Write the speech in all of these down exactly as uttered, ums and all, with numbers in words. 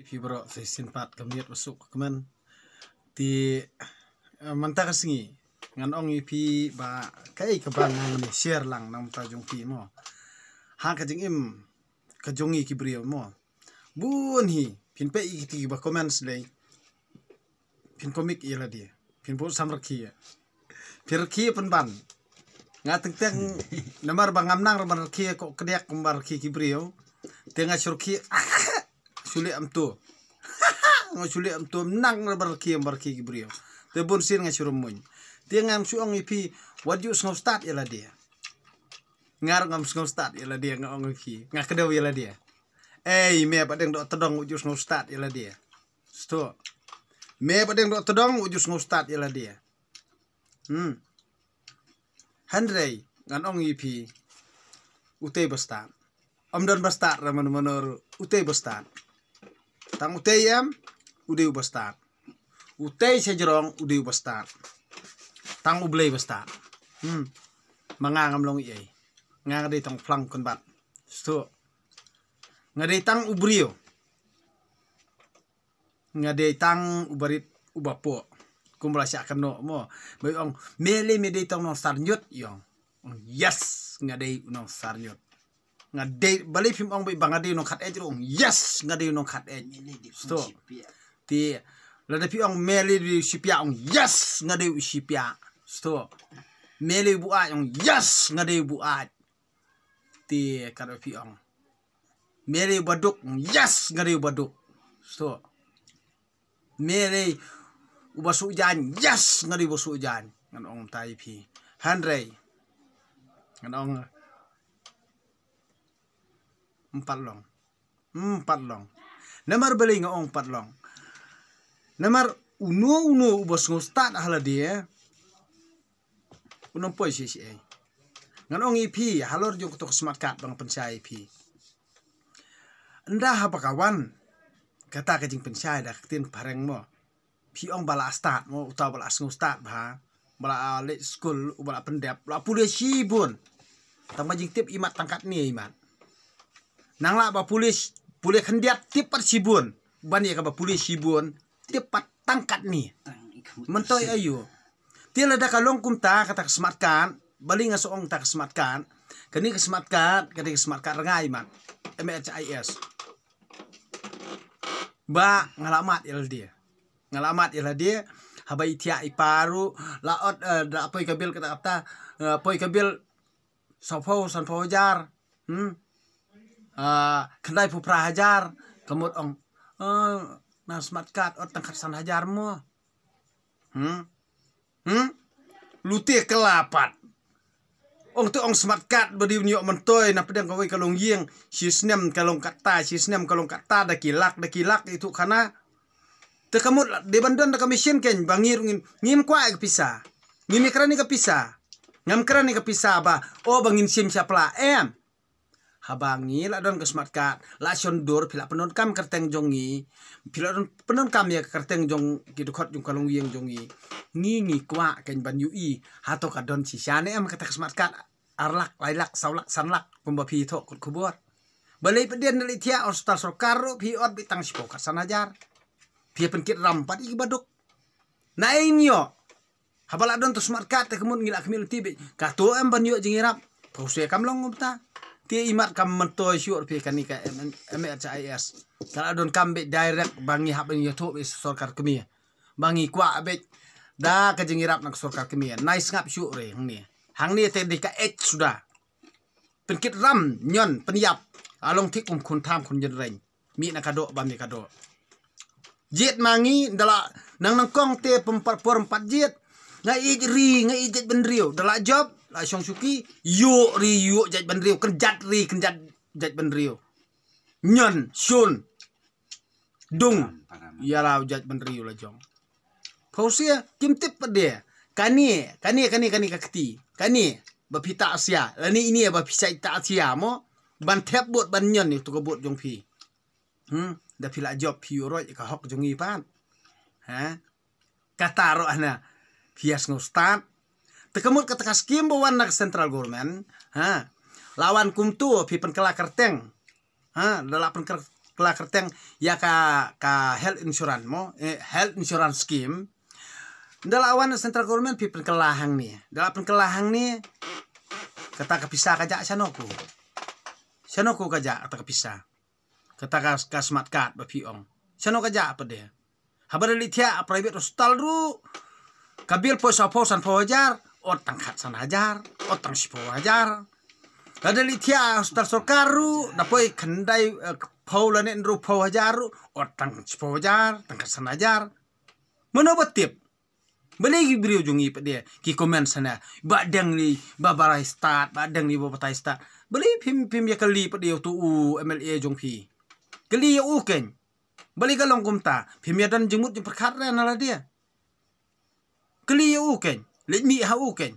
Phi bro, sa shisien pat ka miet ba suk ka kmen. Te, eh, mynta ka sngi ngan ong ïa phi ba kaei kaba ngan share lang na ka bynta jong phi mo. Ha ka jingim ka jong ngi ki briew mo. Bun hi, phin peit ïa kiti kiba comments lei. Phin comic ïa lade. Phin bud sam rkhie. Phi rkhie pynban. Nga teng teng namar ba ngam nang ruh ban rkhie ko kdiak kumba rkhie ki briew. Te nga shu rkhie. Shu leh amto. Nga shu leh amto, nang ruh ban rkhie, ban rkhie ki briew. Te bun sien nga shu rung muiñ. Te ngan shu ong ïa phi, wat ju sngew stad ïa lade. Nga ruh ngam sngew stad ïa lade, nga ong ïa phi. Nga kdew ïa lade. Ei, me ba deng doh tdong, wat ju sngew stad ïa lade. Sdang. Me ba deng doh tdong, wat ju sngew stad ïa lade. Hmm. Hynrei ngan ong ïa phi, utei ba stad. Ym don ba stad ra mano mano ruh, utei ba stad. Tang utei em, u dei uba stad. Utei sha jrong, u dei uba stad. Tang U Blei ba stad. Hmm. Ma nga ngam long ei. Nga dei tang u phlang kynbat. Sdang. Nga dei tang u briew. Nga dei tang uba rit uba poh. Kumba la shah kynnoh mo. Ba ong, me lei me dei tang u nongsarñiot, ong. Ong, yes, nga dei u nongsarñiot. Nga dei, balei phim ong ba nga dei u nongkhat ej ruh, ong, yes, nga dei u nongkhat ej. Sdang. Te lada phi ong me lei dei u shipia, ong, yes, nga dei u shipia. Sdang. Me lei u buaid, ong, yes, nga dei u buaid. Te katba phi ong, me lei u baduk, yes, nga dei u baduk. Sdang. Me lei uba suh jaiñ, yes, nga dei uba suh jaiñ. Ngan ong mynta ïa phi. Hynrei ngan ong, ym pat long. Ym pat long. Namar balei nga ong ym pat long? Namar uno uno uba sngew stad ha lade, un ym poi shisha. Ngan ong ïa phi, halor jong kato ka smartcard ba nga pynshai ïa phi. Ynda haba ka wan kata ka jingpynshai da ka ktien phareng mo, phi ong ba la stad mo, uta ba la sngew stad bha, ba la leit skul, uba la pyndep, la pule shibun. Tang ba jingtip imat tang katne imat. Nang lah ba pule, pule khyndiat, tip pat shibun. Ban ïa kaba pule shibun, tip pat tang katne. Myntoi aïu? Te lada ka long kumta kata ka smartcard, balei nga sa ong kata ka smartcard? Kane ka smartcard, kane ka smartcard rngai mat. M H I S. Ba nga la mad ïa lade. Nga la mad ïa lade. Haba i thiah i par ruh, la ot, eh, da poi ka bil kata kata, eh, poi ka bil saphew, sanphew hajar. Hmm. Ah, khyndai phew phra hajar. Ka mut ong, eh, na smartcard ot tang khatsan hajar mo. Hmm. Hmm. Lute kylla pat. Ong te ong smartcard ba dei ban ïoh myntoi na pdeng kawei ka longïing, shi snem ka long katta, shi snem ka long katta, da ki lak, da ki lak, itu khana. Te ka mut dei ban don da ka machine kein ba ngi ruh ngin, ngim kwah ïa ka pisa. Ngim ïa kren ïa ka pisa. Ngam kren ïa ka pisa ba, oh, ba ngin shim shapla, em. Haba ngi la don ka smartcard, la shon dur, phi la pyndonkam kyrteng jong ngi, phi la don pyndonkam ïa ka kyrteng jong ki dkhot jong ka longïing jong ngi. Ngi ngi kwah kein ban ïohi, hato ka don shisha ne em kata ka smartcard, ar lak, lai lak, saw lak, san lak, kumba phi thoh kut khubor. Balei pdien na lei thiah hospital sorkar ruh phi ot beit tang shiphew khatsan hajar. Phi pynkit ram pat ïa ki baduk. Na ei ngi ïoh. Haba la don to smartcard te ka mut ngi la khmih lynti beit. Kato em ban ïoh jingïarap. Phew se kam long kumta. Te imat kam myntoi shuh ruh phi kane ka M-, M H I S. Ka la donkam beit direct ba ngi hap ban ïathuh beit sorkar kmie. Ba ngi kwah beit da ka jingïarap na ka sorkar kmie. Nai sngap shuh re hangne. Hangne te dei ka ej suda. Pynkit ram ñion pynïap. Along thik kum khun tham khun jynreng. Mih na ka doh, bam ïa ka doh. Jied ma ngi, da la nang nyngkong te pympat por ympat jied. Nga ïeit ri, nga ïeit jaitbynriew. Da la jop, la shong shuki, ïuh ri, ïuh jaitbynriew, kynjat ri, kynjat jaitbynriew. Ñion, shun, dung, ïa la u jaitbynriew la jong. Phew se, kim tip pat de. Kane, kane, kane, kane ka kti. Kane, ba phi ta sia. Lane ine ba phi sa ta sia mo. Ban thep bud ban ñion ïa uto ka bud jong phi. Hmm, da phi la jop phi ïuh roi ka hok jong ngi pat. Ha? Kata ruh hana. Phi ïa sngew stad. Te ka mut kata ka skim ba wan na ka central government. Ha? La wan kumto phi pynkylla kyrteng. Ha? Da la pynkylla kylla kyrteng ïa ka, ka health insurance mo, eh, health insurance scheme. Da la wan central government phi pynkylla hangne. Da la pynkylla hangne, kata ka pisa ka jah shano ko. Shano ko ka jah kata ka pisa. Kata ka, ka smart card ba phi ong. Shano ka jah pat de. Haba da leit thiah private hospital ruh, ka bill poi saw phew san phew hajar, ot tang khatsan hajar, ot tang shiphew hajar. Lada leit thiah hospital sorkar ruh, da poi khyndai, eh, phew lane hynriew phew hajar ruh, ot tang shiphew hajar, tang khatsan hajar. Mano ba tip? Balei ki briew jong ngi pat de ki comment shane, ba deng ni ba batai stad, ba deng ni ba batai stad. Balei phim, phim ïa kylli pat de ïa uto u M L A jong phi? Kylli ïa u keiñ. Balei ka long kumta? Phim ïa don jingmut jingpyrkhat re na lade? Kylli ïa u keiñ. Leit mih ha u keiñ.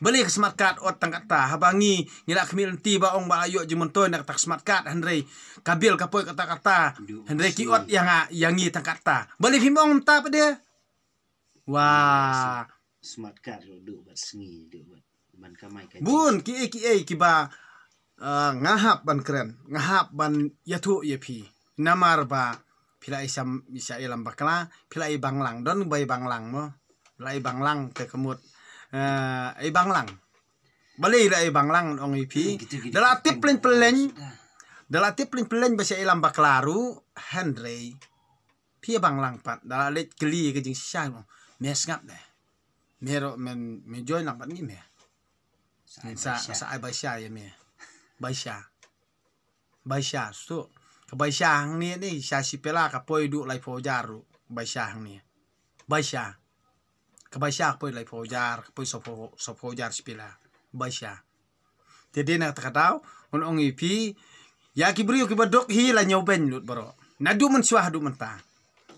Balei ka smart card ot tang kata, haba ngi, ngi la khmih lynti ba ong ba la ïoh jingmyntoi na kata ka smart card, hynrei ka bill ka poi kata kata, hynrei ki ot ïa nga, ïa ngi tang kata. Balei phim ong mynta pat de? Wah. Smart card ruh duh bad sngi, duh bad ban kamai ka jing. Bun kiei kiei kiba, ah, nga hap ban kren, nga hap ban ïathuh ïa phi. Namar ba phi la i sam, i sha ïalam bakla, phi la i banglang, don ba i banglang mo. La i banglang te ka mut, eh, i banglang. Balei la i banglang ong ïa phi. Da la tip pleng pleng. Da la tip pleng pleng ba sha ïalam bakla ruh, hynrei phi banglang pat, da la leit kylli ka jingshisha mo. Me sngap de. Me ruh men, me join lang pat ngi me. Sa, sa, sa ai bai sha ïa me. Bai sha. Bai sha, stu. Ka bai sha hangne ni, sha shipela ka poi duh laiphew hajar ruh. Bai sha hangne. Bai sha. Ka bai sha ka poi laiphew hajar, ka poi saw phew, saw phew hajar shipela. Bai sha. Te dei na kata ka daw, ngan ong ïa phi, ïa ki briew kiba duk hi la ñiewbeiñ lut baroh. Naduh mynshuwa haduh mynta.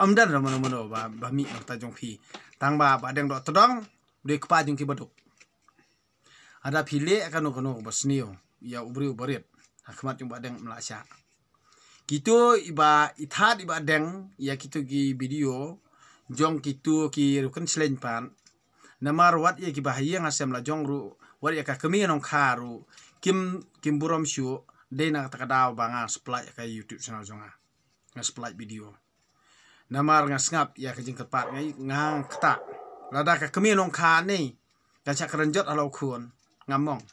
Ym don mano mano ba, ba mih na ka bynta jong phi. Tang ba, ba dang doh tdong, dei kpa jong kiba duk. Lada phi leh kano kano kaba sniew ïa u briew barit, ha khmat jong Bahdeng ym lah shah. Kito iba, i thad i Bahdeng ïa kito ki video jong kito ki rukun shleng pat. Namar wat ïa kiba ha ïing ha sem la jong ruh, wat ïa ka kmie nongkha ruh, kim, kim burom shuh. Dei na kata ka daw ba nga split ïa ka YouTube channel jong nga. Nga split video. Namar nga sngap ïa ka jingkyrpad, nga, nga ktah. Lada ka kmie nongkha ne kan shah kren jot ha la u khun, ngam ong.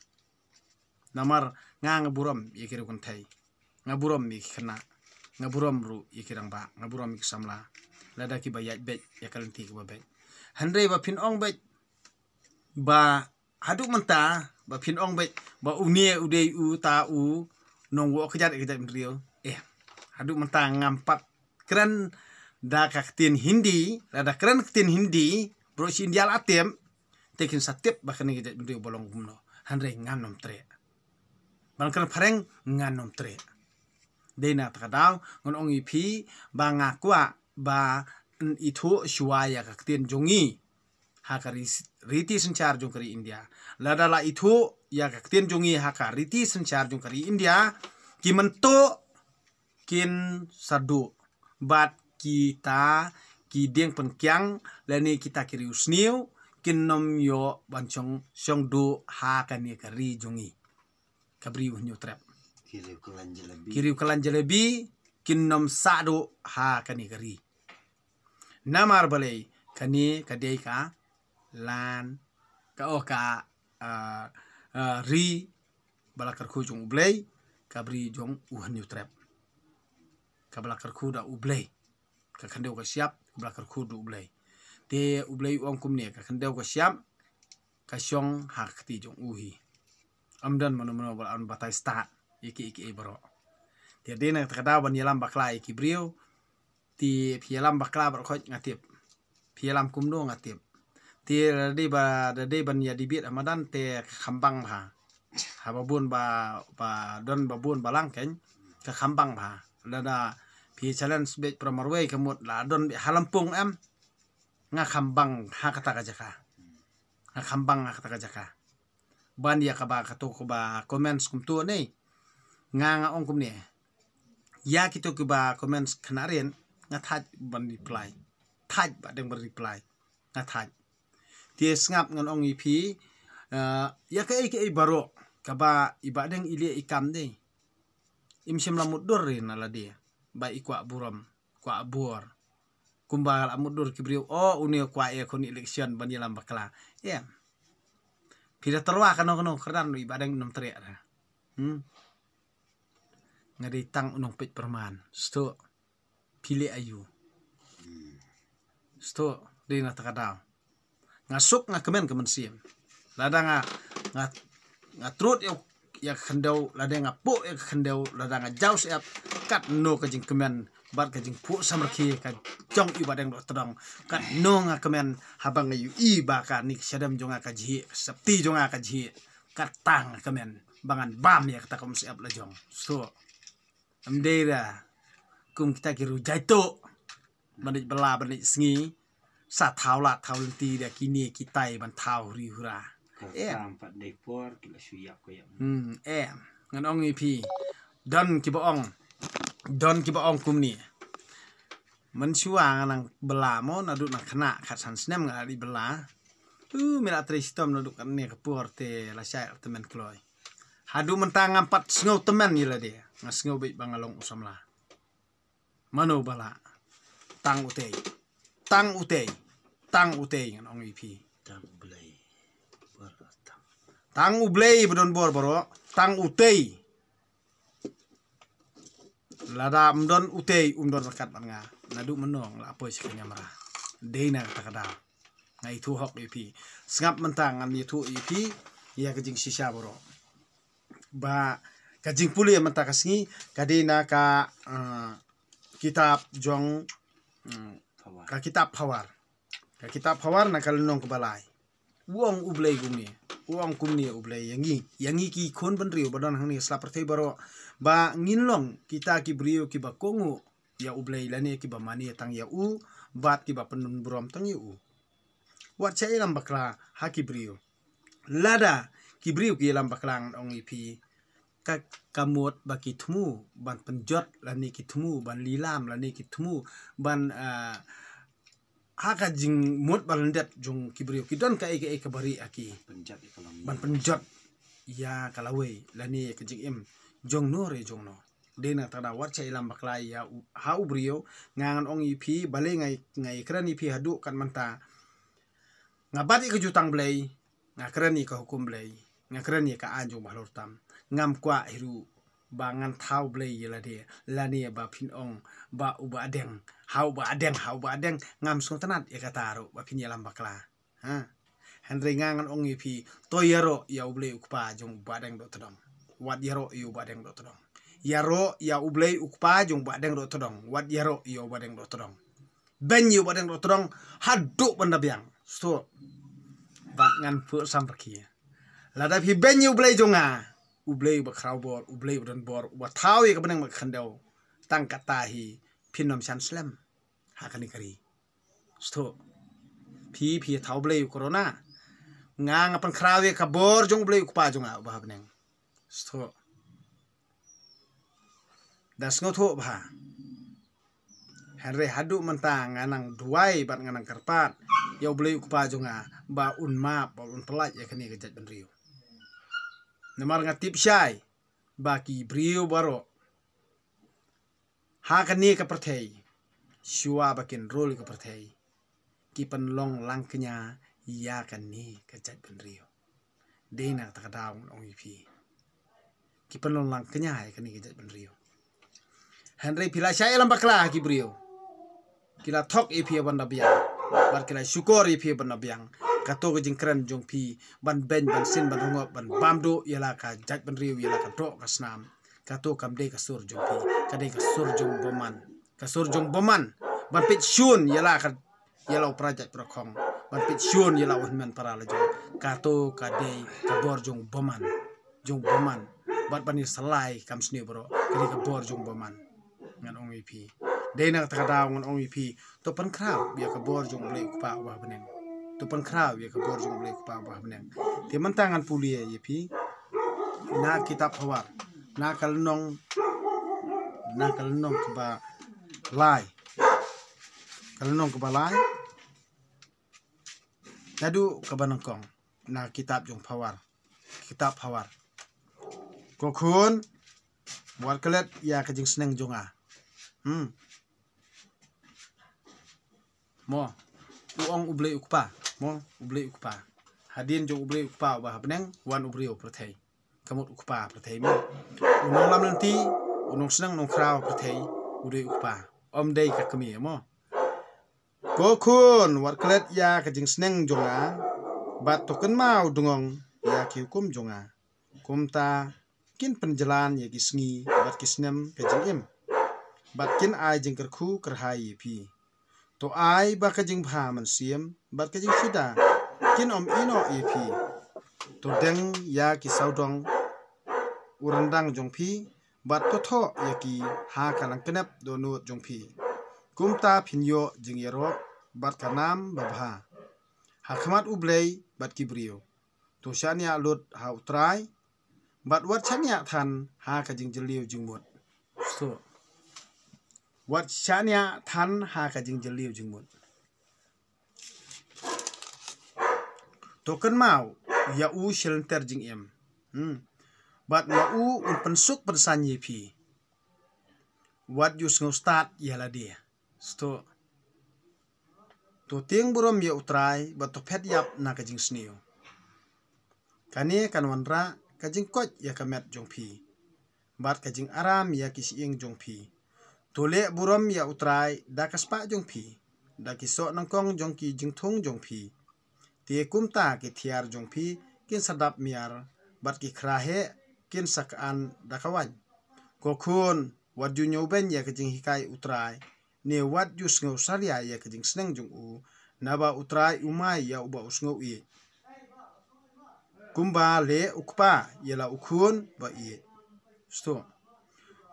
Namar nga, nga burom ïa ki riew kynthei. Nga burom ïa ki khynnah. Nga burom ruh ïa ki rangbah. Nga burom ïa ki samla. Lada kiba ïaid beit ïa ka lynti kaba beit. Hynrei ba phin ong beit ba haduh mynta, ba phin ong beit ba une u dei uta u nongwoh kjat ïa ka jaitbynriew. Eh, haduh mynta ngam pat kren da ka ktien Hindi, lada kren ktien Hindi, baroh shi India la tip, te kin sa tip ba kane ka jaitbynriew ba long kumno. Hynrei ngan ym treh. Ban kren phareng ngan ym treh. Dei na kata ka daw, ngan ong ïa phi, ba nga kwah ban ithuh shuwa ïa ka ktien jong ngi ha ka ri, riti synshar jong ka ri India. Lada la ithuh ïa ka ktien jong ngi ha ka riti synshar jong ka ri India, ki mynta kin sa duh. Bad kita ki dieng pynkiang lane kita ki riew sniew kin ym ïoh ban shong, shong duh ha kane ka ri jong ngi. Ka bri u Hynñiewtrep. Ki riew kylan jalebi. Ki riew kylan jalebi kin ym sah duh ha kane ka ri. Namar balei, kane ka dei ka land, ka, oh, ka, ah, ah, ri ba la kyrkhu jong U Blei, ka bri jong u Hynñiewtrep. Kaba la kyrkhu da U Blei. Ka khyndew ka shyiap, kaba la kyrkhu da U Blei. Te U Blei u ong kumne, ka khyndew ka shyiap ka shong ha ka kti jong u hi. Ym don mano mano ba la batai stad ïa kiei kiei baroh. Te dei na kata ka daw ban ïalam bakla ïa ki briew. Te phi ïalam bakla baroh khoit nga tip. Phi ïalam kumno nga tip. Te da dei ba, da dei ban ïa debate ha madan te ka kham bang bha. Haba bun ba, ba don ba bun balang keiñ, ka kham bang bha. Lada phi challenge beit para marwei ka mut la don beit ha Lampung em. Nga kham bang ha kata ka jaka. Nga kham bang ha kata ka jaka. Ban ïa kaba kato kaba comments kumto ne. Nga, nga ong kumne. Ïa kito kiba comments khynnah rit, nga thait ban reply. Thait ba dang ban reply. Nga thait. Te sngap ngan ong ïa phi, eh, ïa kaei kaei baroh kaba i Bahdeng i leh i kam de. Im shym la mutdur ri na lade. ba i kwah burom, kwah bor. Kumba la mutdur ki briew, o, une u kwah ïa khun election ban ïalam bakla. Em. Phi da tyrwa kano kano kyrdan u i Bahdeng u nym treh da. Hmm. Nga dei tang u nongpeit pyrman. Stok. Phi leh aïu? Stok, dei na kata ka daw. Nga suk, nga kmen ka mynsiem. Lada nga, nga, nga trud ïa, ïa ka khyndew, lada nga puh ïa ka khyndew, lada nga jaw syep, katno ka jingkmen bad ka jingpuh samrkhie ka jong i Bahdeng Dohtdong. Katno nga kmen haba nga ïohi ba kane ka shadem jong nga ka jhieh, ka sopti jong nga ka jhieh. Kata nga kmen ba ngan bam ïa kata ka umsyep la jong. Stok. Ym dei da kum kita ki rujai to. Ban leit bylla, ban leit sngi. Sa thaw lad thaw lynti da kine kitai ban thaw huri hura. Ka Em. Tam pat dei por ki la shu ïap ka ïap. Hmm, em. Ngan ong ïa phi. Don kiba ong. Don kiba ong kumne. Mynshuwa nga nang bylla mo, naduh nang khynnah khatsan snem nga la dei bylla. U, me la trei shitom naduh kane ka por te lashai artymmen kloi. Haduh mynta ngam pat sngew tymmen ïa lade. Nga sngew beit ba nga long u samla. Mano ba lah? Tang utei. Tang utei. Tang utei ngan ong ïa phi. Tang U Blei. Bor tang. Tang U Blei ba don bor baroh. Tang utei. Lada ym don utei um don ryngkat bad nga. Naduh mynno nga la poi sha ka ñiamra. Dei na kata ka daw. Nga ïathuh hok ïa phi. Sngap mynta ngan ïathuh ïa phi ïa ka jingshisha baroh. Ba ka jingpule mynta ka sngi ka dei na ka, eh, kitab jong, mm, Phawar. Ka kitab Phawar. Ka kitab Phawar na ka lynnong kaba lai. U ong U Blei kumne. U ong kumne U Blei ïa ngi. Ïa ngi ki khun bynriew ba don hangne sla pyrthei baroh. Ba ngin long kita ki briew kiba kohnguh ïa U Blei lane kiba mane tang ïa u, bad kiba pynburom tang ïa u. Wat sha ïalam bakla ha ki briew. Lada ki briew ki ïalam bakla ngan ong ïa phi. Ka, ka mut ba ki thmu ban pynjot lane ki thmu ban lilam lane ki thmu ban, ah, ha ka jingmut ba lyndet jong ki briew ki don kaei kaei kaba rieh ha ki. Pynjot ïa ka lawei. Ban pynjot ïa ka lawei lane ka jingim jong no re jong no. Dei na kata ka daw wat sha ïalam bakla ïa u, ha u briew. Nga ngan ong ïa phi, balei nga, nga ïakren ïa phi haduh kat mynta. Nga bat ïa ka jutang Blei, nga kren ïa ka hukum Blei, nga kren ïa ka aiñ jong Bahalor tam. Ngam kwah hi ruh ba ngan thaw Blei ïa lade, lane ba phin ong ba u Bahdeng, ha u Bahdeng, ha u Bahdeng, ngam sngewtynnat ïa kata ruh ba phin ïalam bakla. Ha. Hynrei nga ngan ong ïa phi, to ïaroh ïa U Blei U Kpa jong u Bahdeng Dohtdong. Wat ïaroh ïa u Bahdeng Dohtdong. Ïaroh ïa U Blei U Kpa jong u Bahdeng Dohtdong. Wat ïaroh ïa u Bahdeng Dohtdong. Beiñ ïa u Bahdeng Dohtdong haduh ban da biang. Stok. Bad ngan phuh samrkhie. Lada phi beiñ ïa U Blei jong nga, U Blei uba khraw bor, U Blei uba don bor, uba thaw ïa ka bneng bad ka khyndew, tang kata hi phin ym shah slem ha kane ka ri. Stok. Phi, phi thaw Blei u corona. Nga, nga pynkhraw ïa ka bor jong U Blei U Kpa jong nga uba ha bneng. Stok. Da sngewthuh bha. Hynrei haduh mynta nga nang duwai bad nga nang kyrpad ïa U Blei U Kpa jong nga ba un map, ba un pyllait ïa kane ka jaitbynriew. Namar nga tip shai ba ki briew baroh ha kane ka pyrthei, shuwa ba kin rule ka pyrthei, ki pynlong lang kñia ïa kane ka jaitbynriew. Dei na kata ka daw ngan ong ïa phi, ki pynlong lang kñia ïa kane ka jaitbynriew. Hynrei phi la shah ïalam bakla ha ki briew. Ki la thok ïa phi ban da biang. Bad ki la shukor ïa phi ban da biang. Kato ka jingkren jong phi ban beiñ, ban sin, ban rngop, ban bam duh ïa la ka jaitbynriew, ïa la ka doh ka snam. Kato kam dei ka sur jong phi, ka dei ka sur jong u bymman. Ka sur jong u bymman ban peit shun ïa la ka, ïa la u para jait para khong, ban peit shun ïa la u hynmen para la jong. Kato ka dei ka bor jong u bymman, jong u bymman. Bad ban ïa salai kam sniew baroh, ka dei ka bor jong u bymman. Ngan ong ïa phi. Dei na kata ka daw ngan ong ïa phi, to pynkhraw ïa ka bor jong U Blei U Kpa uba ha bneng. To pynkhraw ïa ka bor jong U Blei U Kpa uba ha bneng. Te mynta ngan pule ïa phi na kitab Phawar, na ka lynnong, na ka lynnong kaba lai. Ka lynnong kaba lai naduh kaba nyngkong na kitab jong Phawar. Kitab Phawar. Ko khun, wat klet ïa ka jingsneng jong nga. Hmm. Mo. U ong U Blei U Kpa. Mo, U Blei U Kpa. Hadien jong U Blei U Kpa uba ha bneng, wan u briew pyrthei. Ka mut U Kpa pyrthei mo. U nonglam lynti, u nongsneng nongkhraw pyrthei, u dei U Kpa. Ym dei ka kmie mo. Ko khun, wat klet ïa ka jingsneng jong nga, bad to kynmaw dngong ïa ki hukum jong nga. Kumta kin pynjlan ïa ki sngi bad ki snem ka jingim, bad kin ai jingkyrkhu kyrhai ïa phi. To ai ba ka jingbha mynsiem bad ka jingshida kin ym ïehnoh ïa phi. To deng ïa ki sawdong u ryndang jong phi, bad to thoh ïa ki ha ka langknep dohnud jong phi. Kumta phin ïoh jingïaroh bad ka nam babha ha khmat U Blei bad ki briew. To shaniah lut ha U Trai, bad wat shaniah than ha ka jingjylliew jingmut. Sngewthuh. Wat shaniah than ha ka jingjylliew jingmut. To kynmaw ïa u shilynter jingim. Hmm. Bad ma u un pynsuk pynsan ïa phi. Wat ju sngewstad ïa lade. Sngewthuh. To tieng burom ïa U Trai, bad to phet ïap na ka jingsniew. Kane kan wanrah ka jingkoit ïa ka met jong phi, bad ka jingaram ïa ki shyieng jong phi. To leh burom ïa U Trai da ka spah jong phi, da ki soh nyngkong jong ki jingthung jong phi. Te kumta ki thiar jong phi kin sa dap miar, bad ki khra heh kin sa khan da ka waiñ. Ko khun, wat ju ñiewbeiñ ïa ka jinghikai U Trai, ne wat ju sngewsalia ïa ka jingsneng jong u, naba U Trai u mai ïa uba u sngew ïeit. Kumba leh u kpa ïa la u khun ba ïeit. Sngewthuh.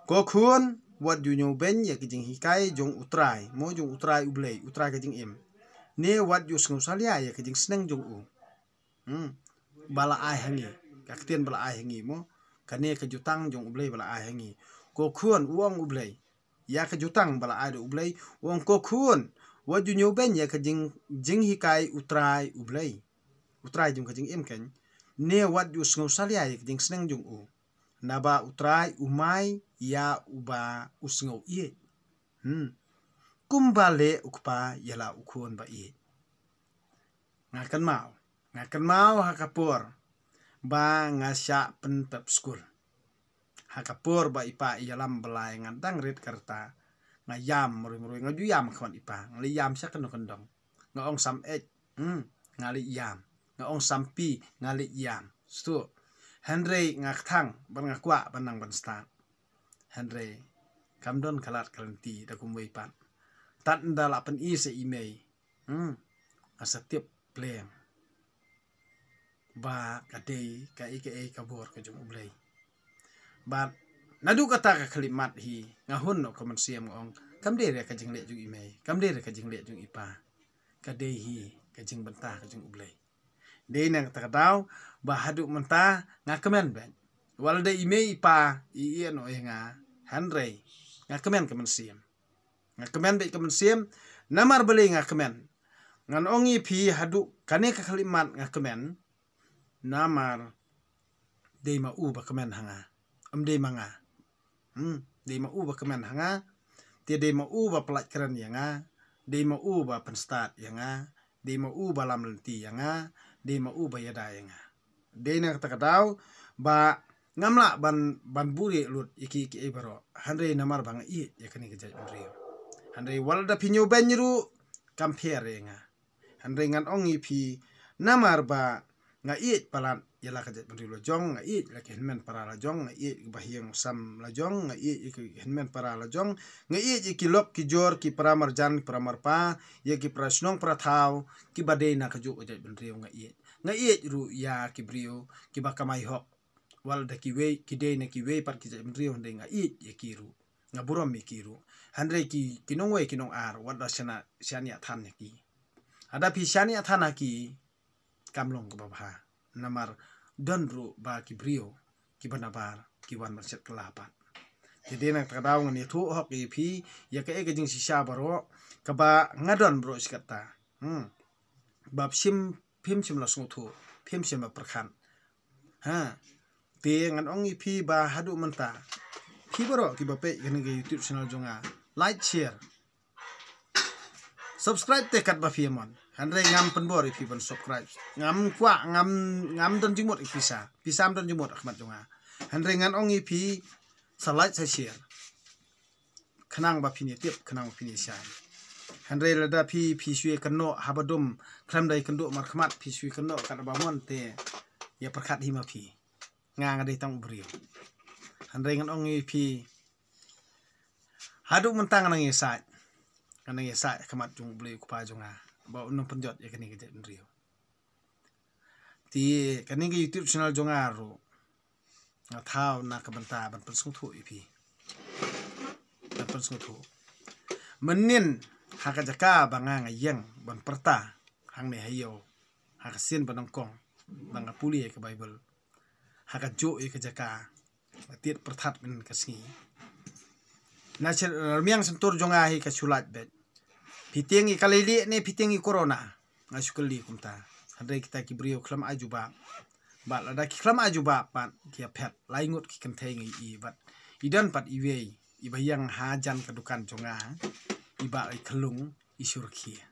Ko khun, wat ju ñiewbeiñ ïa ka jinghikai jong U Trai, mo, jong U Trai U Blei, U Trai ka jingim. Ne wat ju sngewsalia ïa ka jingsneng jong u. Hmm. Ba la ai ha ngi. Ka ktien ba la ai ha ngi mo. Kane ka jutang jong U Blei ba la ai ha ngi. Ko khun, u ong U Blei. Ïa ka jutang ba la ai da U Blei, u ong ko khun, wat ju ñiewbeiñ ïa ka jing, jinghikai U Trai U Blei. U Trai jong ka jingim keiñ. Ne wat ju sngewsalia ïa ka jingsneng jong u. Naba U Trai u mai ïa uba u sngew ïeit. Hmm. Kumba leh u kpa ïa la u khun ba ïeit. Nga kynmaw. Nga kynmaw ha ka por ba nga shah pyntep skul. Ha ka por ba i pa i ïalam blai nga dang rit ka rta. Nga ïam marwei marwei, nga ju ïam khmat i pa. Nga leit ïam sha kano kyndong. Nga ong sam eit. Hmm, nga leit ïam. Nga ong sam pi, nga leit ïam. Sngewthuh. Hynrei nga kthang, bad nga kwah ban nang ban stad. Hynrei kam don ka lad ka lynti da kumwei pat. Tad ynda la pyni sa i mei. Hmm. Nga sa tip pleng ba ka dei kaei kaei ka bor ka jong U Blei. Bad naduh kata ka khyllipmat hi nga hun noh ka mynsiem nga ong, kam dei re ka jingleh jong i mei, kam dei re ka jingleh jong i pa. Ka dei hi ka jingbynta ka jong U Blei. Dei na kata ka daw ba haduh mynta nga kmen beit. Wat la dei i mei i pa i ïeh noh ïa nga, hynrei nga kmen ka mynsiem. Nga kmen beit ka mynsiem, namar balei nga kmen? Ngan ong ïa phi, haduh kane ka khyllipmat nga kmen, namar dei ma u ba kmen ha nga. Ym dei ma nga. Hmm, dei ma u ba kmen ha nga. Te dei ma u ba pyllait kren ïa nga. Dei ma u ba pynstad ïa nga. Dei ma u ba lam lynti ïa nga. Dei ma u ba ïada ïa nga. Dei na kata ka daw ba ngam lah ban, ban buhrieh lut ïa ki, kiei baroh. Hynrei namar ba nga ïeit ïa kane ka jaitbynriew. Hynrei wat la da phi ñiewbeiñ ruh, kam pher ïa nga. Hynrei ngan ong ïa phi, namar ba nga ïeit palat ïa la ka jaitbynriew la jong, nga ïeit la ki hynmen para la jong, nga ïeit ki bahaïing sam la jong, nga ïeit ïa ki hynmen para la jong, nga ïeit ïa ki lok ki jor, ki para marjan, ki para marpa, ïa ki para shnong para thaw, ki ba dei na kajuh ka jaitbynriew nga ïeit. Nga ïeit ruh ïa ki briew ki ba kamai hok. Wat la da kiwei, ki dei na kiwei pat ki jaitbynriew, hynrei nga ïeit ïa ki ruh. Nga burom ïa ki ruh. Hynrei ki, ki nongwei ki nongar, wat la shaniah, shaniah than ïa ki. Haba phi shaniah than ha ki, kam long kaba bha. Namar don ruh ba ki briew ki ba nabar, ki wan ban shet kylla pat. Te dei na kata ka daw ngan ïathuh hok ïa phi ïa kaei ka jingshisha baroh kaba nga don baroh shi katta. Hmm. Ba phim, phim shym la sngewthuh, phim shym la pyrkhat. Ha. Te ngan ong ïa phi ba haduh mynta, phi baroh ki ba peit kane ka YouTube channel jong nga, Like, share, subscribe te kat ba phi mon. Hynrei ngam pynbor ïa phi ban subscribe. Ngam kwah, ngam, ngam don jingmut ïa pisa. Pisa ym don jingmut ha khmat jong nga. Hynrei ngan ong ïa phi, sa like sa share. Khnang ba phin ïa tip, khnang ba phin ïa shai. Hynrei lada phi, phi shu ïa kynnoh haba dum, khlem da ïa kynduh markhmat, phi shu ïa kynnoh kat ba mon te ïa pyrkhat hi ma phi. Nga nga dei tang u briew. Hynrei ngan ong ïa phi, haduh mynta nga nang ïasaid. Nga nang ïasaid ha khmat jong U Blei U Kpa jong nga ba un nang pynjot ïa kane ka jaitbynriew. Te kane ka YouTube channel jong nga ruh, nga thaw na ka bynta ban pynsngewthuh ïa phi. Ban pynsngewthuh. Mynnin ha ka jaka ba nga nga ïeng ban pyrta hangne ha ïew, ha ka sien ba nyngkong ba nga pule ïa ka Baibl, ha kajuh ïa ka jaka, nga tied pyrthat mynnin ka sngi. Na sha rmiang shyntur jong nga hi ka shu lait beit. Phi tieng ïa ka leilieh ne phi tieng ïa corona? Nga shu kylli kumta. Hynrei kita ki briew khlem ai jubab. Bad lada ki khlem ai jubab pat ki ïa phet, lai ngut ki kynthei ngi i bad i don pat iwei iba ïeng hajan ka dukan jong nga, i Bah Khlung, i shu rkhie.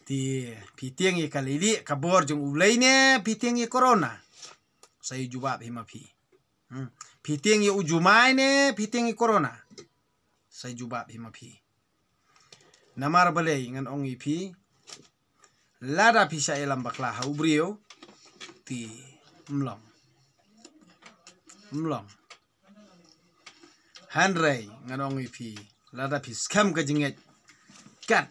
Te phi tieng ïa ka leilieh ka bor jong U Blei ne phi tieng ïa corona? Sa ïa jubab hi ma phi. Hmm. Phi tieng ïa u jumai ne phi tieng ïa corona? Sa ïa jubab hi ma phi. Namar balei ngan ong ïa phi, lada phi shah ïalam bakla ha u briew, te ym long. Ym long. Hynrei ngan ong ïa phi, lada phi skhem ka jingngeit kat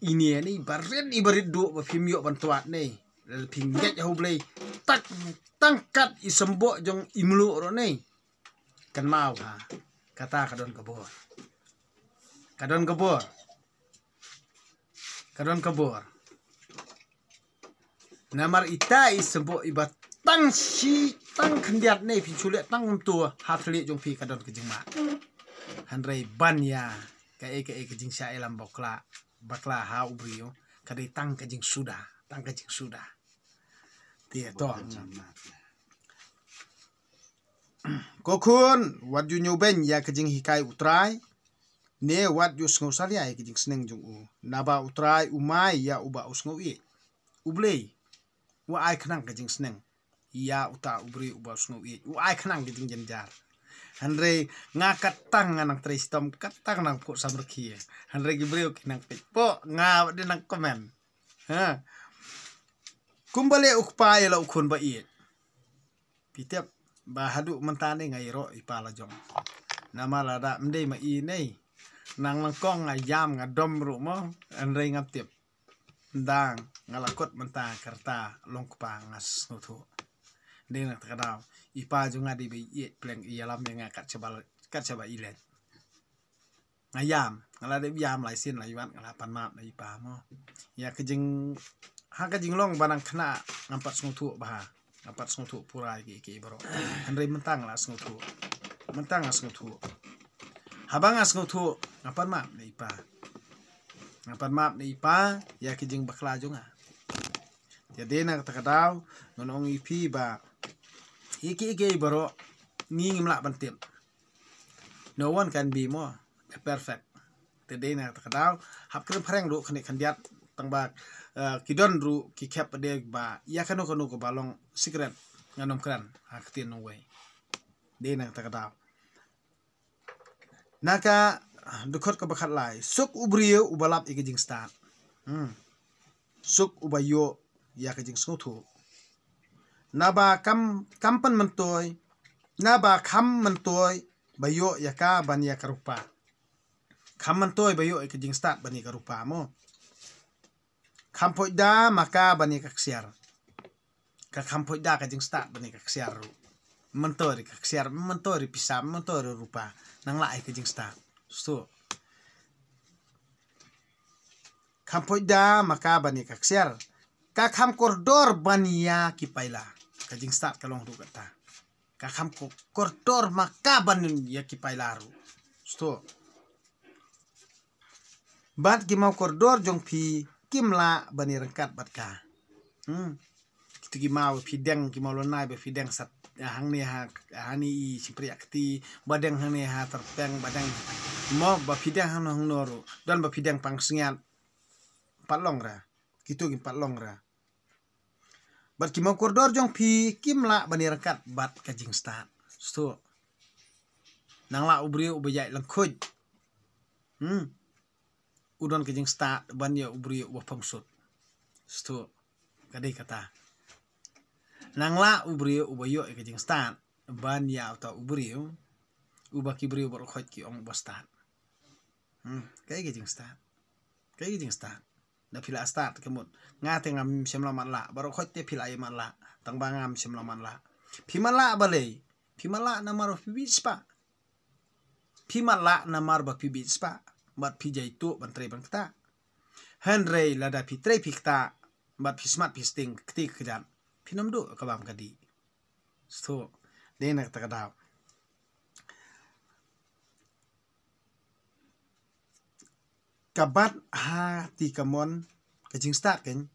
ine ne i barit, i barit duh ba phim ïoh ban twad ne, lada phi ngeit ha U Blei tang, tang kat i symboh jong i mluh ruh ne, kynmaw ha kata ka don ka bor. Ka don ka bor. Ka don ka bor. Namar ita i symboh iba tang shi, tang khyndiat ne phi shu leh tang kumto ha thylliej jong phi, ka don ka jingmah. Hynrei ban ïa kaei kaei ka jingshah ïalam bakla, bakla ha u briew, ka dei tang ka jingsuda, tang ka jingsuda. Te to. Ko khun, wat ju ñiewbeiñ ïa ka jinghikai U Trai, ne wat ju sngewsalia ïa ka jingsneng jong u. Naba U Trai u mai ïa uba u sngewieit. U Blei u ai khnang ka jingsneng ïa uta u briew uba u sngewieit. U ai khnang ka jingjynjar. Hynrei nga katta nga nang trei shitom, katta nga nang phuh samrkhie. Hynrei ki briew ki nang peit pok, nga wat dei nang comment. Ha. Kumba leh u kpa ïa la u khun ba ïeit. Phi tip ba haduh mynta ne nga ïaroh i pa la jong. Namar lada ym dei ma i ne, nang nyngkong nga ïam nga dom ruh mo, hynrei ngam tip. Dang nga la kut mynta ka rta long kpa nga sngewthuh. Dei na kata ka daw i pa jong nga dei ba ïeit pleng, i ïalam ïa nga kat shaba, kat shaba i leit. Nga ïam, nga la dep ïam lai sien lai wat, nga la pan map na i pa mo. Ïa ka jing, ha ka jinglong ba nang khynnah ngam pat sngewthuh bha. Ngam pat sngewthuh pura ïa ki, ki baroh. Hynrei mynta nga la sngewthuh. Mynta nga sngewthuh. Haba nga sngewthuh, nga pan map na i pa. Nga pan map na i pa ïa ki jingbakla jong nga. Te dei na kata ka daw ngan ong ïa phi ba ïa ki, ïa ki baroh ngi ngim lah ban tip. No one can be more perfect. Te dei na kata ka daw hap kren phareng ruh khyndiat khyndiat, tang ba, eh, ki don ruh ki khep pat de ba ïa kano kano kaba long secret ngan ym kren ha ktien nongwei. Dei na kata ka daw. Na ka dkhot kaba khatlai, suk u briew uba lap ïa ka jingstad. Hmm. Suk uba ïoh ïa ka jingsngewthuh. Naba kam, kam pynmyntoi, naba kham myntoi ba ïoh ïa ka ban ïa ka rupa. Kham myntoi ba ïoh ïa ka jingstad ban ïa ka rupa mo. Kham poi da ma ka ban ïa ka ksiar. Ka kham poi da ka jingstad ban ïa ka ksiar ruh. Myntoi ri ka ksiar, myntoi ri pisa, myntoi ri rupa. Nang lah ïa ka jingstad. Stu. Kham poi da ma ka ban ïa ka ksiar. Ka kham kordor ban ïa ki paila. Ka jingstad ka long ruh kata. Ka kham ko-, kordor ma ka ban ïa ki paila ruh. Stu. Bad ki maw kordor jong phi kim lah ban ïa ryngkat bad ka. Hmm. Kito ki maw phi deng, ki maw lonai ba phi deng sat, ah, hangne ha, hangne i shympriah kti, ba deng hangne ha tyrpeng, ba deng. Mo ba phi deng hangno hangno ruh, don ba phi deng pang sngiat, pat long ra. Kito kin pat long ra. Bad ki mawkordor jong phi kim lah ban ïa ryngkat bad ka jingstad. Sdang. Nang lah u briew uba ïaid lyngkhuid, hmm, u don ka jingstad ban ïa u briew uba phongsut. Sdang. Ka dei kata. Nang lah u briew uba ïoh ïa ka jingstad ban ïa uta u briew uba ki briew baroh khoit ki ong uba stad. Hmm, kaei ka jingstad? Kaei ka jingstad? Da phi la stad ka mut, nga te ngam shym la matlah, baroh khoit te phi la ïa matlah, tang ba ngam shym la matlah. Phi matlah balei? Phi matlah namar ba phi bit spah. Phi matlah namar ba phi bit spah bad phi jaituh ban trei ban ktah. Hynrei lada phi trei phi ktah bad phi smat phi sting ka kti ka kjat, phin ym duh ka bam ka dih. Sdang. Dei na kata ka daw. Ka bat ha ti kamon, ka jingstad keiñ.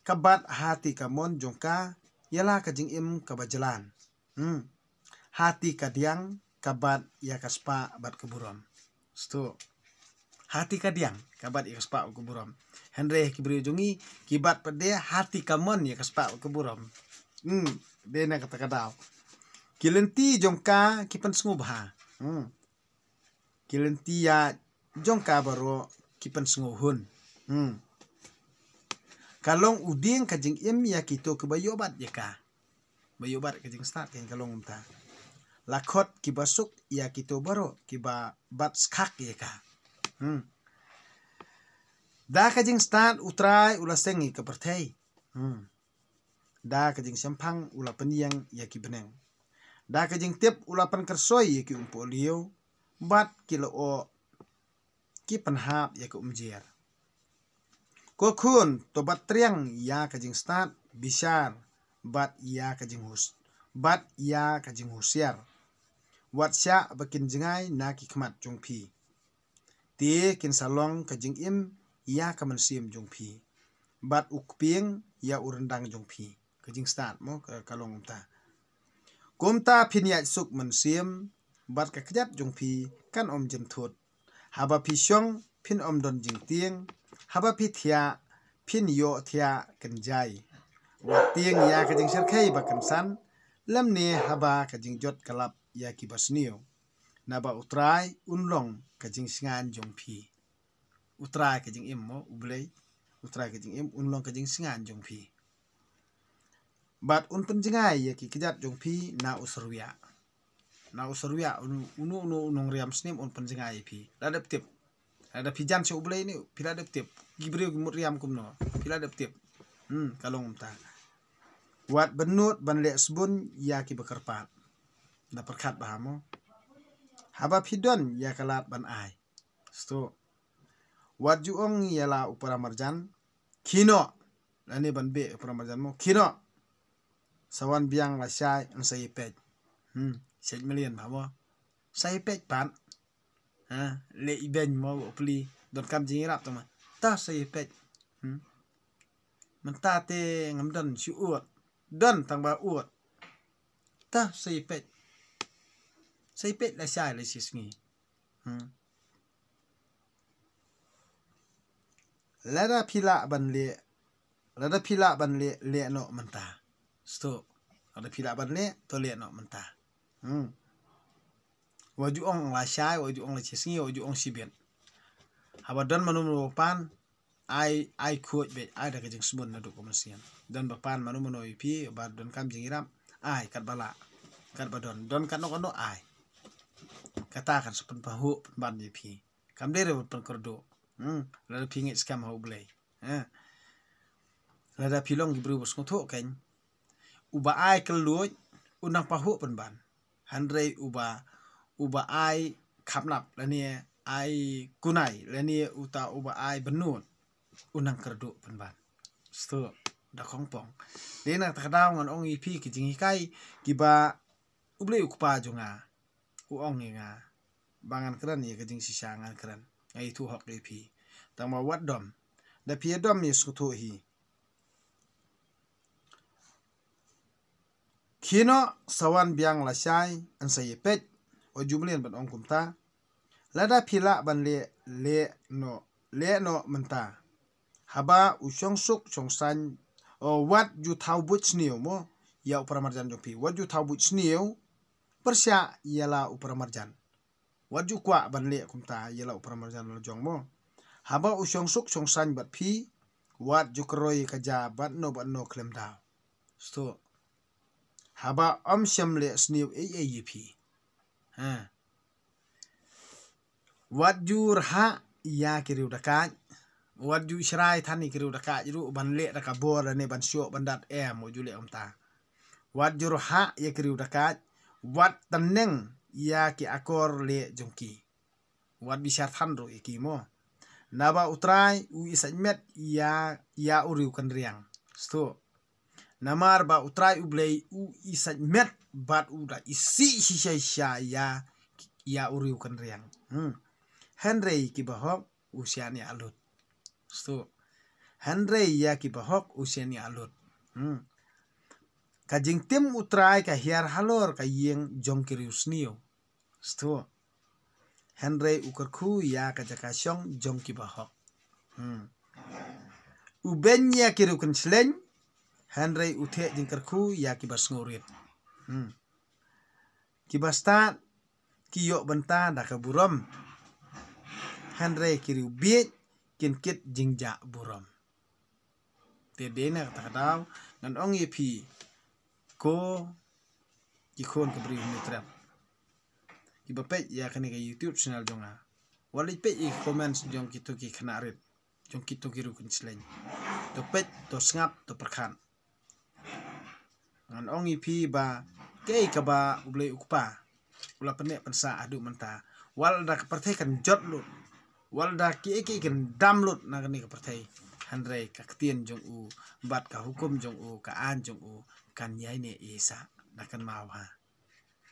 Ka bat ha ti kamon jong ka ïa la ka jingim kaba jlan. Hmm. Ha ti kadiang ka bat ïa ka spah bad ka burom. Sdang. Ha ti kadiang ka bat ïa ka spah bad ka burom. Hynrei ki briew jong ngi ki bat pat de ha ti kamon ïa ka spah bad ka burom. Hmm. Dei na kata ka daw. Ki lynti jong ka ki pynsngewbha. Hmm. Ki lynti ïa jong ka baroh ki pynsngewhun. Hmm. Ka long u dieng ka jingim ïa kito kiba ïoh bat ïa ka. Ba ïoh bat ka jingstad keiñ ka long kumta. La khot kiba suk ïa kito baroh kiba bat skhak ïa ka. Hmm. Da ka jingstad U Trai u la seng ïa ka pyrthei. Hmm. Da ka jingshemphang u la pynïeng ïa ki bneng. Da ka jingtip u la pynkyrsoi ïa ki umpohliew bad ki lyoh ki pynhap ïa ka umjer. Ko khun, to bat triang ïa ka jingstad, bishar bad ïa ka jinghus, bad ïa ka jinghusiar. Wat shah ba kin jngai na ki khmat jong phi. Te kin sa long ka jingim ïa ka mynsiem jong phi, bad u kpieng ïa u ryndang jong phi. Ka jingstad mo ka, ka long kumta. Kumta phin ïaid suk mynsiem, bad ka kjat jong phi kan ym jynthut. Haba phi shong phin ym don jingtieng, haba phi thiah phin ïoh thiah kynjai. Wat tieng ïa ka jingshyrkhei ba kynsan, lymne haba ka jingjot ka lap ïa kiba sniew. Naba U Trai un long ka jingsngain jong phi. U Trai ka jingim mo, U Blei. U Trai ka jingim un long ka jingsngain jong phi. Bad un pynjngai ïa ki kjat jong phi na u syrwiah. Na u syrwiah, uno uno u nongriam snem un pynjngai ïa phi. La dep tip. Lada phi jan sha U Blei ne phi la dep tip. Ki briew ki mut riam kumno, phi la dep tip. Hmm, ka long kumta. Wat bynnud ban leh sbun ïa kiba kyrpad. Da pyrkhat bha mo. Haba phi don ïa ka lad ban ai. Sdang. Wat ju ong ïa la u para marjan, khie noh. Lane ban beh u para marjan mo, khie noh. Sa wan biang lashai, yn sa ïapeit. Hmm, shait mlien bha mo. Sa ïapeit pat. Ha, leh ibeiñ mo, u pli, donkam jingïarap tang ma. Ta sa ïapeit. Hmm. Mynta te ngam don shu ud. Don tang ba ud. Ta sa ïapeit. Sa ïapeit lashai la shi sngi. Hmm. Lada phi lah ban leh, lada phi lah ban leh, leh noh mynta. Sdang. Lada phi lah ban leh, to leh noh mynta. Hmm. Wat ju ong lashai, wat ju ong la shi sngi, wat ju ong shibit. Haba don mano mano ba pan, ai, ai khuid beit, ai da ka jingsbun naduh ka mynsiem. Don ba pan mano mano ïa phi, ba donkam jingïarap, ai katba lah, katba don, don katno katno ai. Kata kan sa pynpahuh pynban ïa phi. Kam dei re ban pynkyrduh. Hmm, lada phi ngeit skhem ha U Blei. Ha. Lada phi long ki briew ba sngewthuh keiñ, uba ai kylluid un nang pahuh pynban. Hynrei uba, uba ai khamnap lane ai kunai lane uta uba ai bynnud un nang kyrduh pynban. Sdang, da khongpong. Dei na kata ka daw ngan ong ïa phi ki jinghikai kiba U Blei U Kpa jong nga u ong ïa nga ba ngan kren ïa ka jingshisha, ngan kren. Nga ïathuh hok ïa phi. Tang ba wat dom. Da phi ïa dom ïa sngewthuh hi. Khie noh, sa wan biang lashai, yn sa ïapeit. Wat ju mlien ban ong kumta. Lada phi lah ban leh, leh noh, leh noh mynta. Haba u shongsuk shongsaiñ, o, wat ju thaw buit sniew mo ïa u paramarjan jong phi. Wat ju thaw buit sniew pyrshah ïa la u paramarjan. Wat ju kwah ban leh kumta ïa la u paramarjan la jong mo. Haba u shongsuk shongsaiñ bad phi, wat ju kroi ka ja bad no bad no khlem daw. Sto. Haba ym shym leh sniew ei ei ïa phi. Ha. Wat ju rhah ïa ki riew dakaid. Wat ju shrai than ïa ki riew dakaid ruh ban leh da ka bor ne ban shoh ban dat, em, wat ju leh kumta. Wat ju rhah ïa ki riew dakaid. Wat tneng ïa ki akor leh jong ki. Wat bishar than ruh ïa ki mo. Naba U Trai u isynmet ïa, ïa u riew kynriang. Sto. Namar ba U Trai U Blei u isynmet bad u da isih shisha shisha ïa, ïa u riew kynriang. Hmm. Hynrei ki bahok u shaniah lut. Sto. Hynrei ïa ki bahok u shaniah lut. Hmm. Ka jingtim U Trai ka hiar halor ka ïing jong ki riew sniew. Sto. Hynrei u kyrkhu ïa ka jaka shong jong ki bahok. Hmm. U beiñ ïa ki riew kynshlei, hynrei u theh jingkyrkhu ïa ki ba sngewrit. Hmm. Ki bastad ki ïoh bynta da ka burom, hynrei ki riew bieit kin kit jingjah burom. Te dei na kata ka daw ngan ong ïa phi, ko ki khun ka briew Hynñiewtrep, kiba peit ïa kane ka YouTube channel jong nga, wat leit peit ïa ki comments jong kito ki khynnah rit, jong kito ki riew kynshlei. To peit, to sngap, to pyrkhat. Ngan ong ïa phi ba kaei kaba U Blei U Kpa u la pynneh pynsah haduh mynta. Wat lada ka pyrthei kan jot lut, wat lada kiei kiei kan dam lut na kane ka pyrthei, hynrei ka ktien jong u bad ka hukum jong u, ka aiñ jong u kan ïaineh ïaisah. Da kynmaw ha,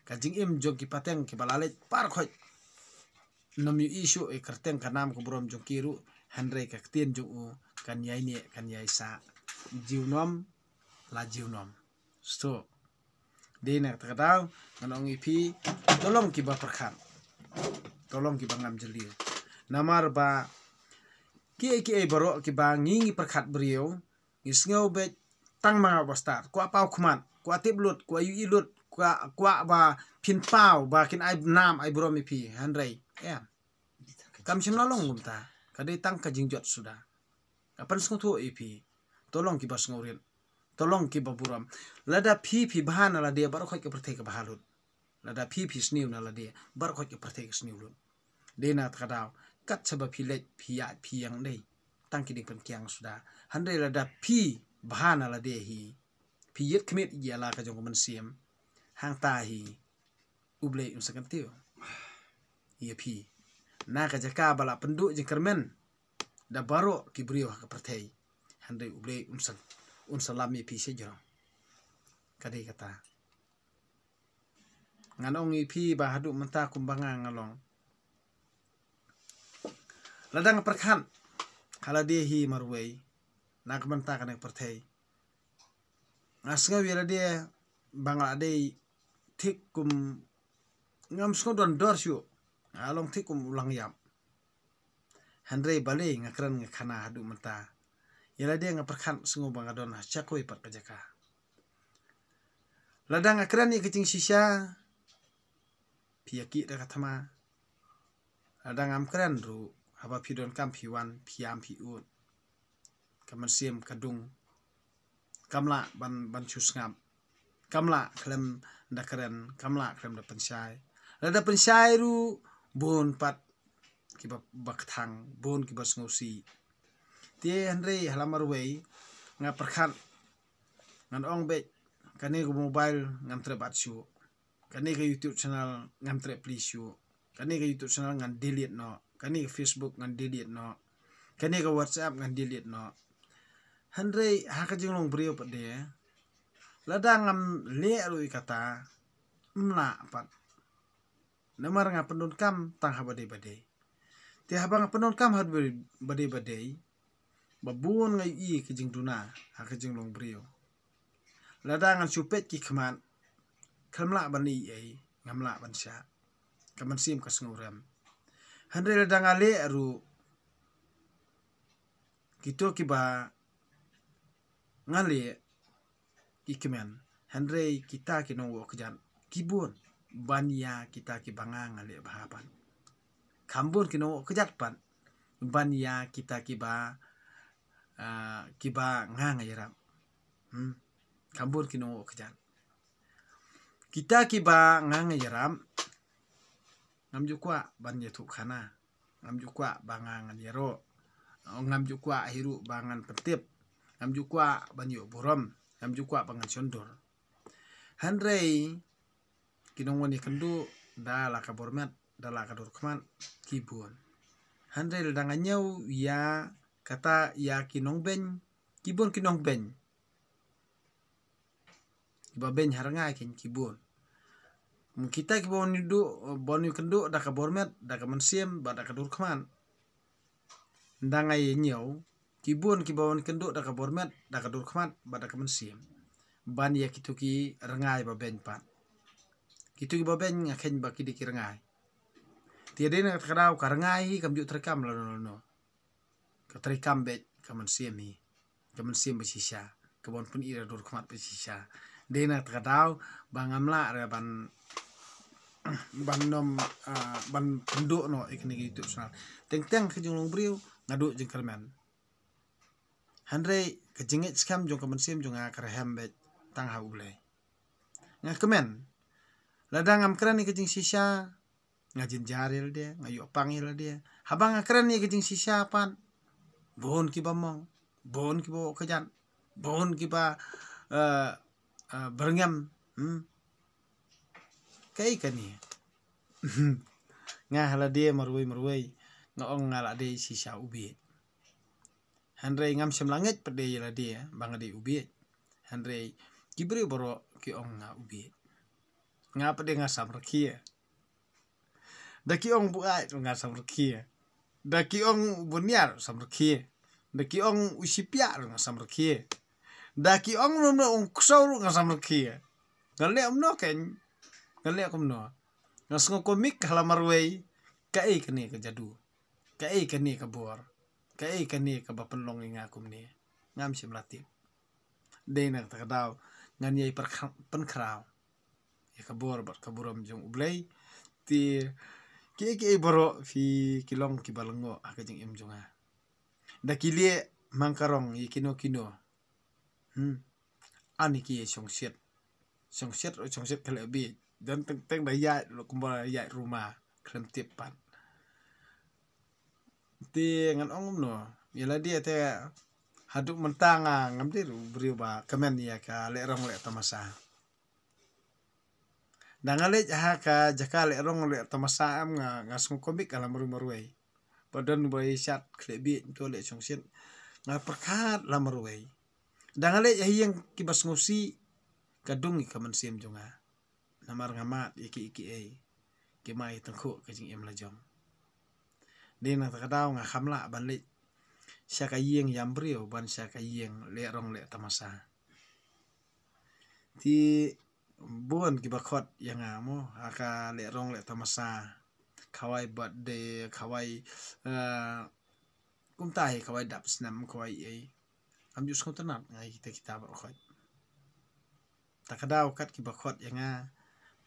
ka jingim jong ki pateng kiba la leit baroh khoit, ym ïohi shuh ïa ka kyrteng ka nam ka burom jong ki ruh, hynrei ka ktien jong u kan ïaineh, kan ïaisah. Junom la junom. Sto. Dei na kata ka daw ngan ong ïa phi, to long kiba pyrkhat, to long kiba ngam jylliew. Namar ba kiei kiei baroh kiba ngi, ngi pyrkhat briew, ngi sngew beit tang ma nga u bastad, kwah paw khmat, kwah tip lut, kwah ïohi lut, kwah, kwah ba phin paw ba kin ai nam ai burom ïa phi, hynrei em, kam shym la long kumta. Ka dei tang ka jingjot suda. Nga pynsngewthuh ïa phi, to long kiba sngewrit, to long kiba burom. Lada phi, phi bha na lade, baroh khoit ka pyrthei ka bha lut. Lada phi, phi sniew na lade, baroh khoit ka pyrthei ka sniew lut. Dei na kata ka daw, kat shaba phi leit, phi ïaid, phi ïeng, dei tang ki diengpyngkiang suda. Hynrei lada phi bha na lade hi, phi ïit khmih ïa la ka jong ka mynsiem, hangta hi U Blei un sa kyntiew ïa phi na ka jaka ba la pynduh jingkyrmen da baroh ki briew ha ka pyrthei, hynrei U Blei un sa, un sa lam ïa phi shajrong. Ka dei kata. Ngan ong ïa phi ba haduh mynta kumba nga, nga long, lada nga pyrkhat ha lade hi marwei na ka bynta kane ka pyrthei, nga sngew ïa lade ba nga la dei thik kum, ngam sngew don dor shuh, nga long thik kum u langïap. Hynrei balei nga kren nga khana haduh mynta? Ïa lade nga pyrkhat sngew ba nga don ha shakui pat ka jaka. Lada nga kren ïa ka jingshisha, phi ïa kih da ka thma. Lada ngam kren ruh, haba phi donkam phi wan, phi ïam phi ud. Ka mynsiem ka dung. Kam lah ban, ban shu sngap. Kam lah khlem da kren, kam lah khlem da pynshai. Lada pynshai ruh, bun pat kiba, ba kthang, bun kiba sngewsih. Te hynrei ha la marwei nga pyrkhat, ngan ong beit, kane ka mobile ngam treh bat shuh. Kane ka YouTube channel ngam treh plie shuh. Kane ka YouTube channel ngan delete noh. Kane ka Facebook ngan delete noh. Kane ka WhatsApp ngan delete noh. Hynrei ha ka jinglong briew pat de, lada ngam leh ruh ïa kata, ym lah pat. Namar nga pyndonkam tang ha badei badei. Te haba nga pyndonkam ha badei badei, ba bun nga ïohi ka jingduna ha ka jinglong briew. Lada ngan shu peit ki khmat, khlem lah ban ïohi ei, ngam lah ban shah. Ka mynsiem ka sngewrem. Hynrei lada nga leh ruh kito kiba nga leh ki kmen, hynrei kita ki nongwah kjat ki bun ban ïa kita kiba nga nga leh bha pat. Kham bun ki nongwah kjat pat ban ïa kita kiba, ah, kiba nga nga ïarap. Hmm. Kham bun ki nongwah kjat. Kita kiba nga nga ïarap, ngam ju kwah ban ïathuh khana, ngam ju kwah ba nga ngan ïaroh, ngam ju kwah hi ruh ba ngan pyntip, ngam ju kwah ban ïoh burom, ngam ju kwah ba ngan shon dur. Hynrei ki nongwan ïakynduh da la ka bor met, da la ka dur khmat, ki bun. Hynrei lada nga ñiew ïa kata ïa ki nongbeiñ, ki bun ki nongbeiñ. Kiba beiñ ha rngai kein ki bun. Kita kiba wan ïakynduh, ba wan ïakynduh da ka bor met, da ka mynsiem, bad da ka dur khmat. Nda nga ïa ñiew, ki bun kiba wan ïakynduh da ka bor met, da ka dur khmat, bad da ka mynsiem. Ban ïa kito ki rngai ba beiñ pat. Kito kiba beiñ nga kheiñ ba ki dei ki rngai. Te dei na kata ka daw ka rngai hi kam ju treikam lano lano. Ka treikam beit ka mynsiem hi. Ka mynsiem ba shisha, ka ban pynïaid da dur khmat ba shisha. Dei na kata ka daw ba ngam lah re ban, ban nym, ah, ban pynduh noh ïa kine ki YouTube channel. Teng teng ka jinglong briew nga duh jingkyrmen. Hynrei ka jingngeit skhem jong ka mynsiem jong nga ka rhem beit tang ha U Blei. Nga kmen, lada ngam kren ïa ka jingshisha, nga jynjar ïa lade, nga ïoh pang ïa lade. Haba nga kren ïa ka jingshisha pat, bun kiba mong, bun kiba wah kjat, bun kiba, eh, eh, byrngem. Hmm. Kaei kane? Nga ha lade marwei marwei nga ong nga la dei shisha u bieit. Hynrei ngam shym la ngeit pat de ïa lade ba nga dei u bieit. Hynrei ki briew baroh ki ong nga u bieit. Nga pat de nga samrkhie. Da ki ong buaid ruh nga samrkhie. Da ki ong buniar samrkhie. Da ki ong u shipia ruh nga samrkhie. Da ki ong ruh mno ong ksaw ruh nga samrkhie. Nga leh kumno kein? Nga leh kumno? Nga sngew kumno ha la marwei? Kaei kane ka jadu? Kaei kane ka bor? Kaei kane kaba pynlong ïa nga kumne? Ngam shym la tip. Dei na kata ka daw ngan ïai pyrkha-, pynkhraw ïa ka bor bad ka burom jong U Blei. Te kiei kiei baroh phi ki long kiba lyngngoh ha ka jingim jong nga. Da ki leh mang ka rong ïa kino kino. Hmm. Ani ki ïa shongshit. Shongshit, shongshit ka leh beit. Don teng teng da ïaid lo kumba ïaid ruma khlem tip pat. Te ngan ong kumno ïa lade te haduh mynta nga ngam dei ruh u briew ba kmen ïa ka leh rong leh tamasa. Da nga leit ha ka jaka leh rong leh tamasa em nga, nga sngew kumno ka la marwei marwei. Ba don ba ïa shat khleh beit to leh shongshit. Nga pyrkhat la marwei. Da nga leit ha ïing kiba sngewsih ka dung ïa ka mynsiem jong nga. Namar nga mad ïa kiei kiei ki mai tyngkhuh ka jingim la jong. Dei na kata ka daw nga kham lah ban leit sha ka ïing ïam briew ban sha ka ïing leh rong leh tamasa. Te bun kiba khot ïa nga mo ha ka leh rong leh tamasa. Khawai birthday, khawai, eh, kumta hi, khawai dap snem, khawai ei. Ngam ju sngewtynnat nga ïa kita kita baroh khoit. Ta ka daw kat kiba khot ïa nga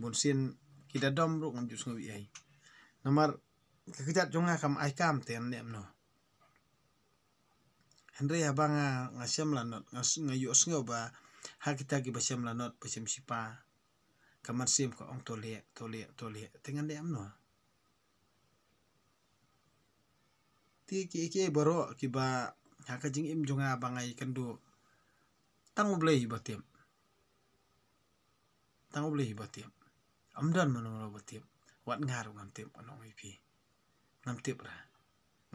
bunsien ki da dom ruh ngam ju sngew ei. Namar ka kjat jong nga kam ai kam te ngan leh kumno. Hynrei haba nga, nga shem lanot, nga s-, nga ïohsngew ba ha kita kiba shem lanot ba shem shipa ka mynsiem ka ong to leh, to leh, to leh, te ngan leh kumno? Te kiei kiei baroh kiba ha ka jingim jong nga ba nga ïakynduh, tang U Blei hi ba tip. Tang U Blei hi ba tip. Ym don mano mano ba tip. Wat nga ruh ngam tip, ngan ong ïa phi. Ngam tip re.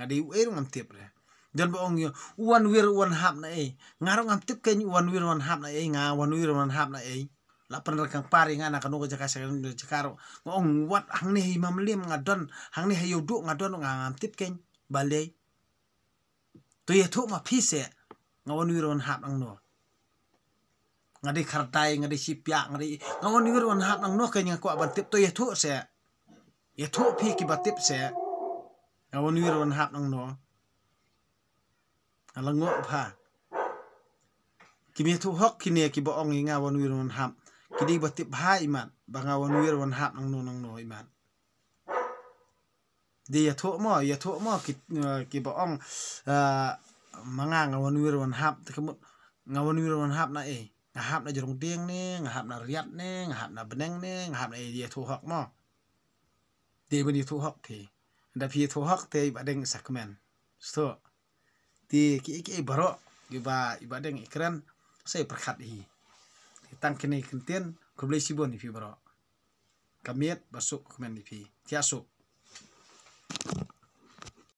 Nga dei uei ruh ngam tip re. Don ba ong ïa u wan wir u wan hap na ei. Nga ruh ngam tip kein u wan wir u wan hap na ei, nga wan wir u wan hap na ei. La pynrkang par ïa nga na kano ka jaka sha kano ka jaka ruh. Nga ong wat hangne ha i Mamlim nga don, hangne ha Ïewduh nga don, nga ngam tip kein. Balei? To ïathuh ma phi seh, nga wan wir wan hap nangno. Nga dei khartai, nga dei shipia, nga dei, nga wan wir wan hap nangno kein nga kwah ban tip, to ïathuh seh. Ïathuh phi kiba tip seh. Nga wan wir wan hap nangno? Nga la ngoh bha. Kim ïathuh hok kine kiba ong ïa nga wan wir wan hap. Ki dei ba tip bha imat ba nga wan wir wan hap nangno nangno imat. Dei ïathuh mo, ïathuh mo ki, eh, kiba ong, eh, ma nga nga wan wir wan hap, te ka mut nga wan wir wan hap na ei? Nga hap na jrong dieng ne, nga hap na riat ne, nga hap na bneng ne, nga hap na ei? Dei ïathuh hok mo. Dei ban ïathuh hok phi. Ynda phi ïathuh hok te i Bahdeng sa kmen. Sdang. Te kiei kiei baroh iba, i Bahdeng i kren, sa i pyrkhat hi. Te tang kine ki kyntien, khublei shibun ïa phi baroh. Ka miet ba suk kmen ïa phi. Thiah suk.